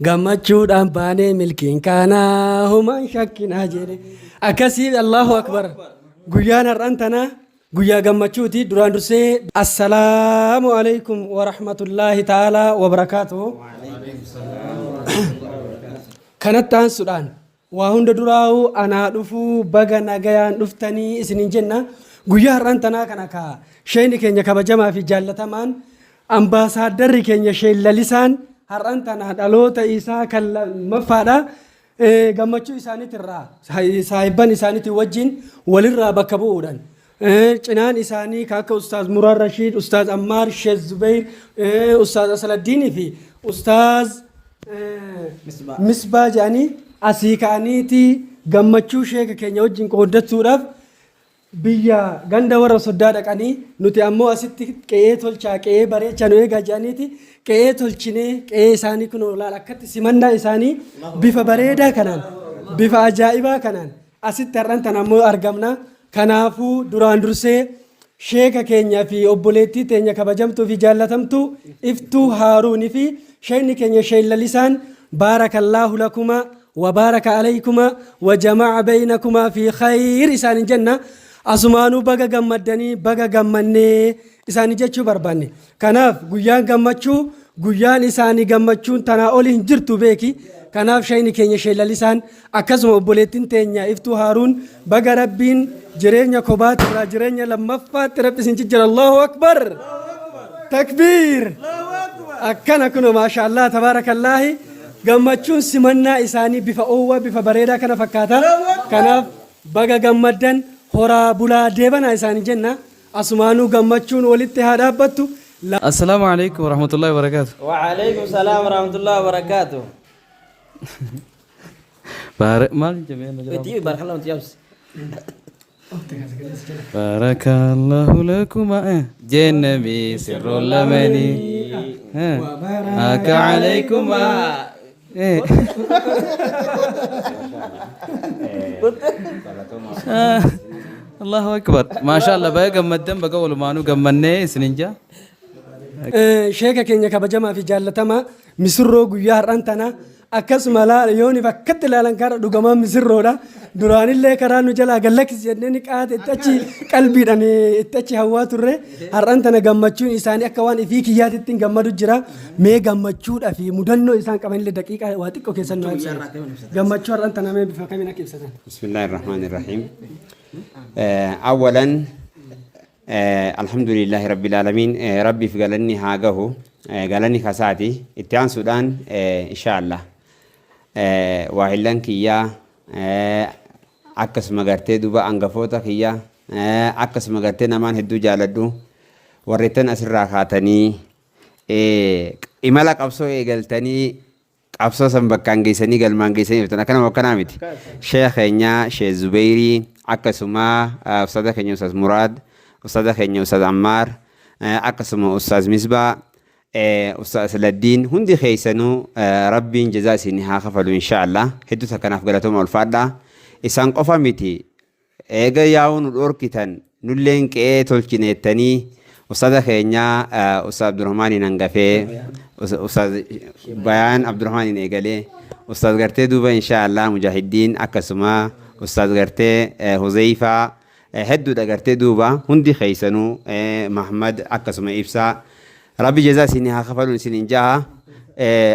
Gammachuudhaan baanee milkiin kaanaa humaan shakkinaa jedhe. Akkasii, Allahu akbar. Guyyaan har'an tanaa guyyaa gammachuuti. Duraan dursee assalaamu alaikum wa rahmatullaahi ta'aalaa wa barakaatuhu. Kanatti aansuudhaan waa hunda duraa'u anaa dhufuu, baga nagayaan dhuftanii isinin jenna. Guyyaa har'aan tanaa kana ka sheeyni keenya kabajamaa fi jaallatamaan, ambaasaaddarri keenya Sheek Lalisaan har'aan tana dhaloota isaa kan lammaffaadha. Gammachuu isaaniitirraa saahibban isaaniitiin wajjin walirraa bakka bu'uudhaan cinaan isaanii ka akka Ustaaz Muraar Rashiid, Ustaaz Ammaar, Sheek Zubayr, Ustaaz Asaladdiinii fi Ustaaz Misbaa jedhanii asii ka'aniiti gammachuu sheeka keenya wajjin qooddachuudhaaf biyya ganda warra soddaa dhaqanii, nuti ammoo asitti qe'ee tolchaa, qe'ee bareechaa nu eegaa jedhaniiti qe'ee tolchinee, qe'ee isaanii kun laal akkatti simannaa isaanii bifa bareedaa kanaan, bifa ajaa'ibaa kanaan asitti har'an tan ammoo argamna. Kanaafuu duraan dursee sheeka keenya fi obboleettii teenya kabajamtuu fi jaallatamtuu Iftuu Haaruunii fi sheekni keenya Sheek Lalisaan, baarakallaahu lakuma wa baaraka alaykuma wa jama'a baynakuma fi khayr isaanin jenna. Asumaanuu baga gammaddanii, baga gammannee isaanii jechuu barbaanne. Kanaaf guyyaan gammachuu, guyyaan isaanii gammachuun tanaa oli hin jirtu beeki. Kanaaf sheekni keenya Sheek Lalisaan akkasuma obboleettiin teenya Iftuu Haaruun, baga Rabbiin jireenya kobaatirraa jireenya lammaffaatti Rabbi isin jijjiira. Allahu akbar, takbiir! Akkana kuno, maashaallah, tabaarakallaahi. Gammachuun simannaa isaanii bifa oowwaa, bifa bareedaa kana fakkaata. Kanaaf baga gammaddan, horaa bulaa deebanaa isaanii jenna. Asumaanuu gammachuun walitti haa dhaabbattu. Assalaamu alaikum warahmatullahi wabarakatuh. وعليكم السلام ورحمة الله وبركاته. Baara maal jemee na jala? Itti بارك الله فيك. Barakallahu lakuma jennami sirroo lamani. Aka alaykuma. Allahu akbar. Maasha Allah, baga gammaddan, baga walumaanuu gammannee isinin jaa. Sheeka keenya kabajamaa fi jaallatamaa, misirroo guyyaa har'aan tana akkasuma laala yooniif akkatti ilaalan karaa dhugamaan misirroodha. Duraanillee karaa nu jalaa gallakkisi jennee ni qaate itti achi qalbiidhaan itti achi hawwaa turre. Har'aan tana gammachuun isaanii akka waan ifii kiyyaatitti hin gammadu jira. Mee gammachuudhaa fi mudannoo isaan qabanillee daqiiqaa waa xiqqoo keessan nu ibsan. Gammachuu har'aan tana mee bifa kamiin akka ibsatan? بسم الله الرحمن الرحيم. أولا الحمد لله رب العالمين. ربي في قالني هاجه قالني خساتي اتيان سودان إن شاء الله waahillan kiyyaa, akkasuma gartee duba hangafoota kiyya, akkasuma gartee namaan hedduu jaaladhu, warreettan asirraa kaatanii imala qabsoo eegaltanii, qabsoo san bakkaan geessanii, galmaan geessanii dhuftan, akkanuma akkanaa miti. Sheekh keenya Sheekh Zubeyrii, akkasuma ustaaza keenya Ustaaz Muraad, ustaaza keenya Ustaaz Ammaar, akkasuma Ustaaz Misbaa, Ustaaz Asladdiin, hundi keessanuu Rabbiin jazaa isin haa kafalu inshaallah. Hedduu takkanaaf galatooma, ulfaadhaa. Isaan qofa miti, eega yaa'uu nu dhorkitan nulleen qe'ee tolchineettanii ustaaza keenya Ustaaz Abdurrahmaaniin hangafee, Ustaaz Bayaan Abdurrahmaaniin eegalee, Ustaaz gartee duuba inshaallah Mujahiddiin, akkasuma Ustaaz gartee Huzeyfaa, hedduudha gartee duuba hundi keessanuu, Mahmad, akkasuma Ibsaa, Rabbi jazaa isin haa kafaluun isin hin jaha.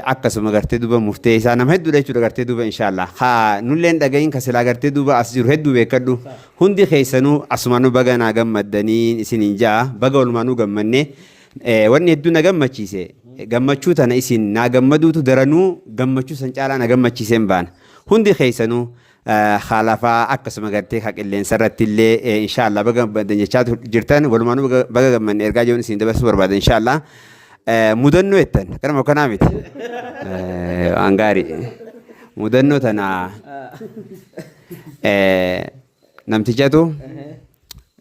Akkasuma gartee duuba murtee isaa nama hedduudha jechuudha gartee duuba inshaallah. Haa nulleen dhagayin ka silaa gartee duuba as jiru hedduu beekadhu. Hundi keessanuu asumaanuu baga naa gammaddanii isin hin jaha, baga walumaanuu gammanne. Wanni hedduu na gammachiise, gammachuu tana isin naa gammaduutu daranuu gammachuu san caalaa na gammachiiseen baana. Hundi keessanuu haalafaa akkasuma gartee ka qilleensa irratti illee inshaallah baga gammaddan jechaa jirtan, walumaanuu baga gammanne ergaa jiruun isin dabarsuu barbaada inshaallah. Mudannoo jettan akkanuma akkanaa miti. Waan gaarii. Mudannoo tana namtichatu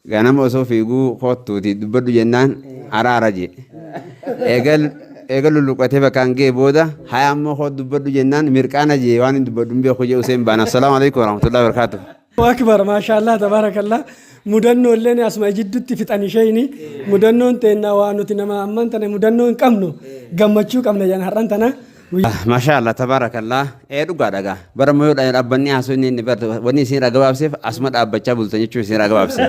ganama osoo fiiguu kottuuti dubbadhu jennaan araara jee. Eegal eega lulluqatee bakkaan ga'e booda haya ammoo koo dubbadhu jennaan mirqaana jee, waan hin dubbadhu hin beeku jee Useen baana. Assalaamu alaikum warahmatullahi wabarakatuh. Akbar, maashaallah, tabaarakallah. Mudannoo illee asuma jidduutti fixan isheeni. Mudannoon teenna waa nuti nama amman tana mudannoo hin qabnu, gammachuu qabna jedhan har'an tana. Maashaa Allah tabaarakallah ee dhugaadha gaa bara moo yoo dhaabbanni haasoo inni inni barate wanni isin irraa gabaabseef asuma dhaabbachaa bultan jechuun isin irraa gabaabse.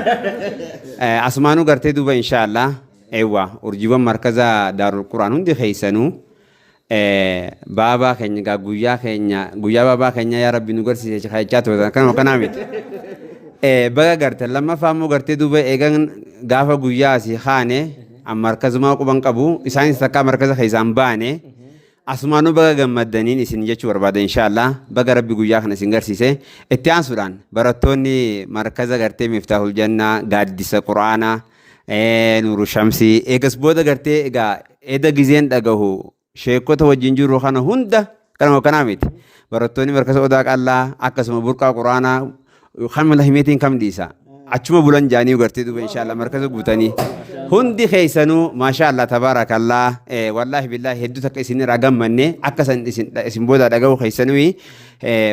Asumaanuu gartee duuba inshaa Allah eewwa urjiiwwan markaza daarul quraan hundi keessanuu baabaa keenya gaa guyyaa keenya guyyaa baabaa keenya yaa rabbi nu garsiise jechaa turtan kanuma kanaa miti. Baga gartan lammaffaa immoo gartee duuba eegan gaafa guyyaa asii kaane an markazumaa quban qabu isaanis takkaa markaza keessaan baane asumaanuu baga gammaddaniin isin jechuu barbaada inshaallah baga rabbi guyyaa kana isin garsiise itti aansuudhaan barattoonni markaza gartee miftaahul jannaa gaaddisa quraanaa nuuru shamsii eegas booda gartee egaa eda gizeen dhagahu sheekota wajjin jiru kana hunda kanuma kanaa miti barattoonni markaza odaa qallaa akkasuma burqaa quraanaa kam himeetiin kam dhiisa achuma bulan jaanii gartee duuba inshaallah markaza guutanii hundi keessanuu maashaallah tabaarakallah wallaahi billaahi hedduu takka isin irraa gammanne akka san isin booda dhaga'uu keessanuu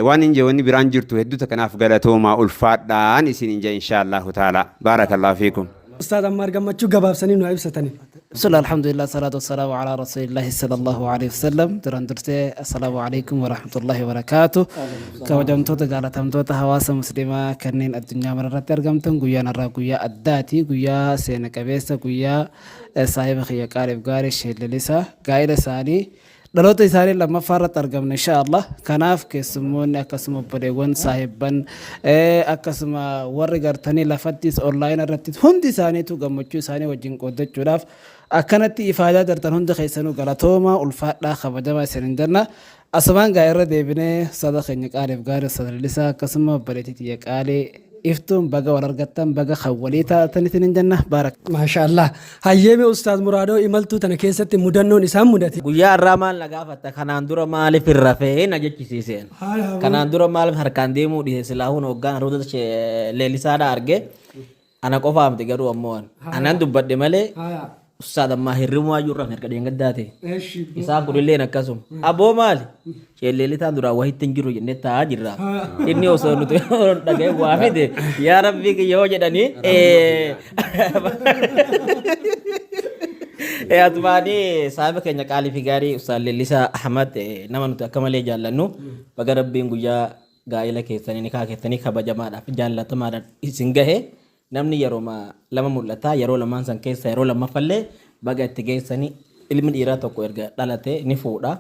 waan hin jee wanni biraan jirtu hedduu takka naaf galatoomaa ulfaadhaan isin hin jee inshaallahu taala baarakallahu fiikum. Ustaaz Ammaar Gammachuu gabaabsanii nu haa ibsatanii. Bismillah, alhamdulillah, salatu wassalamu ala rasulillahi sallallahu alaihi wasallam. Duraan dursee assalaamu alaikum warahmatullahi wabarakaatu. Kabajamtoota jaalatamtoota hawaasa muslimaa kanneen addunyaa mararratti argamtan guyyaan har'aa guyyaa addaati. Guyyaa seena qabeessa guyyaa saahiba kiyya qaaliif gaarii Sheek Lalisaa gaa'ila isaanii dhaloota isaanii lammaffaa irratti argamna insha Allah. Kanaaf keessummoonni akkasuma obboleewwan saahibban akkasuma warri gartanii lafattis online irrattis hundi isaaniitu gammachuu isaanii wajjin qooddachuudhaaf akkanatti ifaajaa jirtan hundi keessanuu galatooma ulfaadhaa kabajamaa isin jenna. Asumaan gaa irra deebinee sada keenya qaaliif gaarii Ustaaz Lalisaa akkasuma obboleettii tiyya qaalii Iftuun baga wal argattan baga kan walii taatan isinin jenna baarak. Maasha Allah. Hayyee mee Ustaaz Muraadoo imaltuu tana keessatti mudannoon isaan mudate. Guyyaa har'aa maal na gaafatta kanaan dura maaliif hin rafee na jechisiiseen. Kanaan dura maaliif harkaan deemuu dhiise silaa hun hoggaan aruuza leellisaadha arge ana qofaa miti garuu ammoo an anan dubbadhe malee Ustaad ammaa hirribumaa iyyuu irraa erga dheengaddaa ta'e. Isaan kunilleen akkasuma. Aboo maali? Ceelleelitaan duraa wahitti hin jiru jennee taa'aa jirra. Inni osoo nuti dhaga'e waa fide yaa rabbii kiyya hoo jedhanii. Atumaanii saahiba keenya qaalii fi gaarii Ustaad Leellisaa Ahmad nama nuti akka malee jaallannu baga rabbiin guyyaa gaa'ela keessanii nikaa keessanii kabajamaadhaaf jaallatamaadhaan isin gahe. Namni yeroma lama mul'ata, yeroo lamaan san keessa yeroo lammaffallee baga itti geessani ilmi dhiiraa tokko erga dhalate ni fuudha.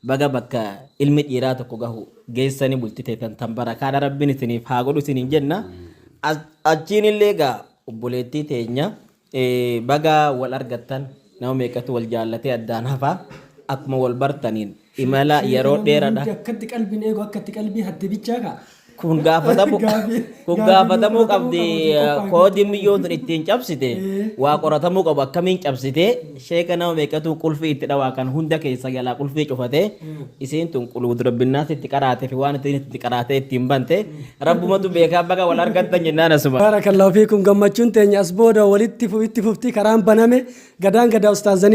Baga bakka ilmi dhiiraa tokko gahu geessani bulti teessan tan barakaadha Rabbiin isiniif haa godhu isiniin jenna. Achiin illee egaa obboleettii teenya baga wal argattan nama meeqatu wal jaallatee addaan hafa akkuma wal bartaniin imala yeroo dheeradha. Akkatti qalbiin eegu akkatti qalbii hatte bichaa kaa. Kun gaafatamu Gaafii- kun gaafii gaafatamuu qoratamuu qabdi qabu, qophaa'e. koodiin miyyoon tun ittiin cabsite waa qoratamuu qabu akkamiin cabsite sheeka nama meeqatu qulfii itti dhawaa kan hunda keessa galaa qulfii cufate isiin tun quluud rabbinnaas itti qaraate fi waan ittiin itti qaraate ittiin bante rabbumatu beekaa baga wal argattan jennaan asuma. Baarakallahu fiikum gammachuun teenya as booda walitti itti fufti karaan baname gadaan gadaa ustaazanii.